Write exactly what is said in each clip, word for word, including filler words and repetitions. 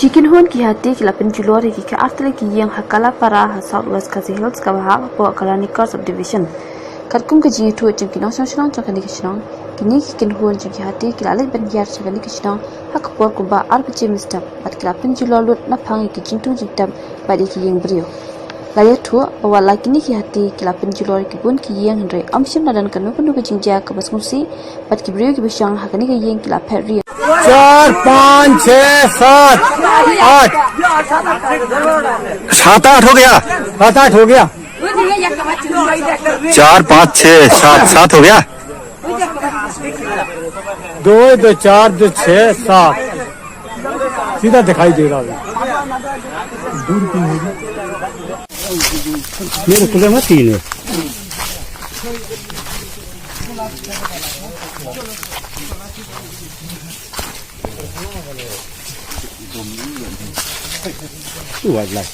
Ki kynhun ki hati ki la pynjulor ïa ki khatar tylli ki ïing ha Kalapara ha South West Khasi Hills kaba hap hapoh ka Ranikor Subdivision. Katkum ka jingïathuh jong ki nongshong shnong jong kane ka shnong, kine ki kynhun jong ki hati ki la leit ban hiar sha kane ka shnong ha ka por kumba ar baje mynstep bad ki la pynjulor lut naphang ïa ki jingthung jingtep bad ïa ki ïing briew. La ïathuh ba wat la kine ki hati ki la pynjulor ïa ki bun ki ïing hynrei ym shym la don kano kano ka jingjia kaba sngewsih bad ki briew kiba shong ha kane ka ïing ki la phet riam. चार, पाँच, छः, सात, आठ। सात आठ हो गया। सात आठ हो गया। चार, पाँच, छः, सात, सात हो गया। दो, दो, चार, दो, छः, सात। सीधा दिखाई दे रहा है। दूर क्यों हो गया? मेरे खुले में तीन है। Wildlife.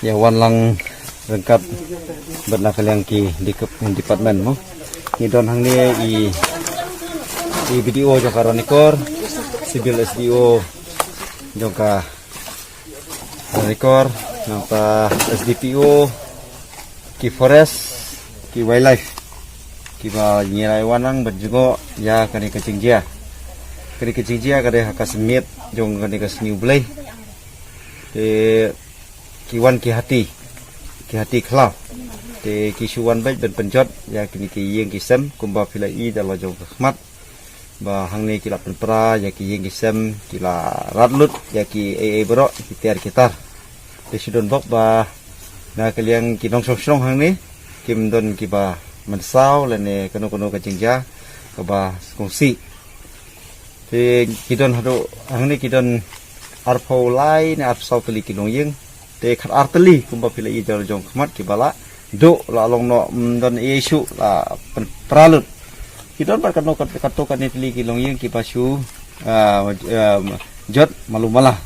Ïa wan lang ryngkat bad na ka liang ki dikep department mo. Ngi don hangne i, i B D O jong ka Ranikor, Civil S D O jong ka Ranikor, nangta S D P O, ki forest, ki wildlife. Kiba ngi la wan lang bad jngoh ïa kane ka jingjia. Kane ka jingjia ka dei ha ka smiet jong kane ka sngi U Blei. Te ki wan ki hati, ki hati khlaw. Te ki shu wan beit ban pynjot ïa kine ki ïing ki sem kumba phi la i da la jong ka khmat. Ba hangne ki la pynpra ïa ki ïing ki sem, ki la rat lut ïa ki ei ei baroh, ki tiar ki tar. Te shu don bok ba na ka liang ki nongshong shnong hangne kim don kiba mynsaw lane kano kano ka jingjia kaba sngewsih. Te ki don haduh hangne ki don arphew lai ne arphew saw tylli ki longïing. Te khatar tylli kumba phi la i da la jong khmat kiba la duh la long noh, mm, don ei shuh la pynpra lut. Ki don bad katno kat-, katto katne tylli ki longïing kiba shu, ah, ah, jot malu mala.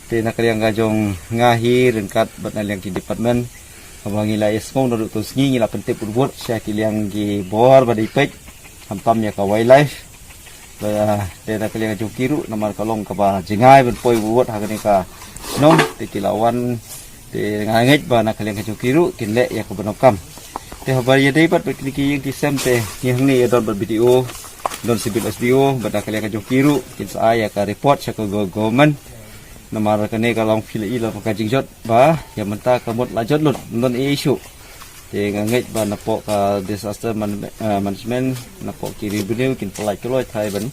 Te na ka liang ka jong nga hi ryngkat bad na liang ki department, haba ngi la ïasngew naduh tu sngi ngi la pyntip ut ut sha ki liang ki bor ba dei peit, khamtam ïa ka wildlife. Ba, te na ka liang ka jong ki ruh namar ka long kaba jngai ban poi wut ha kane ka shnong, te ki la wan, te nga ngeit ba na ka liang ka jong ki ruh kin leh ïa kaba donkam. Te haba ïadei bad, bad kine ki ïing ki sem te ngi hangne ïa don bad B D O, don Civil S D O, bad na ka liang ka jong ki ruh kin sa ai ïa ka report sha ka go-, government. Namar kane ka long phi la i la ka jingjot ba ïa mynta ka mut la jot lut, ym don ei shuh. Te nga ngeit ba napoh ka disaster man-, eh, management, napoh ki revenue kin pynlait kloi thai ban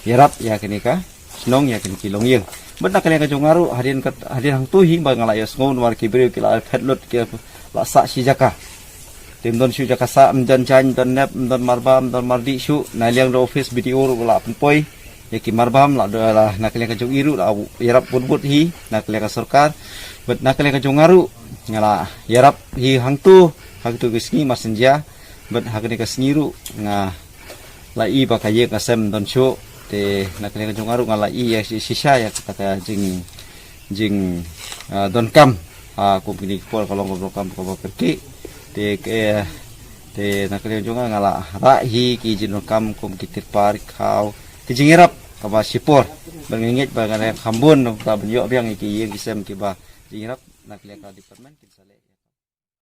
ïarap ïa kane ka shnong, ïa kane ki longïing. Bad na ka liang ka jong nga ruh hadien ka, hadien hangtu hi ba nga la ïasngew namar ki briew ki la phet lut, ki la sah shi jaka. Te ym don shuh jaka sah, ym don jaiñ, ym don nep, ym don marbam, ym don mardih shuh. Na liang da office B D O ruh la pynpoi ïa ki marbam, la da, la na ka liang ka jong i ruh la ïarap bun bun hi na ka liang ka sorkar. Bad na ka liang ka jong nga ruh nga la ïarap hi hangtu, hangtu ka sngi mar synjia. Bad ha kane ka sngi ruh nga la i ba ka ïing ka sem ym don shuh. Te na ka liang ka jong nga ruh nga la i ïa shi-, shisha ïa kata ka jing, jing, ah, donkam. Ah, kum kine ki por ka long ka donkam kaba kyrkieh. Te ke, te na ka liang jong nga nga la rah hi ki jingdonkam kum ki tirpal, khaw, ki jingïarap kaba shipor. Bad nga ngeit ba nga la kham bun nangta ban ïoh biang ïa ki ïing ki sem kiba jingïarap na ka liang ka department kin sa leh.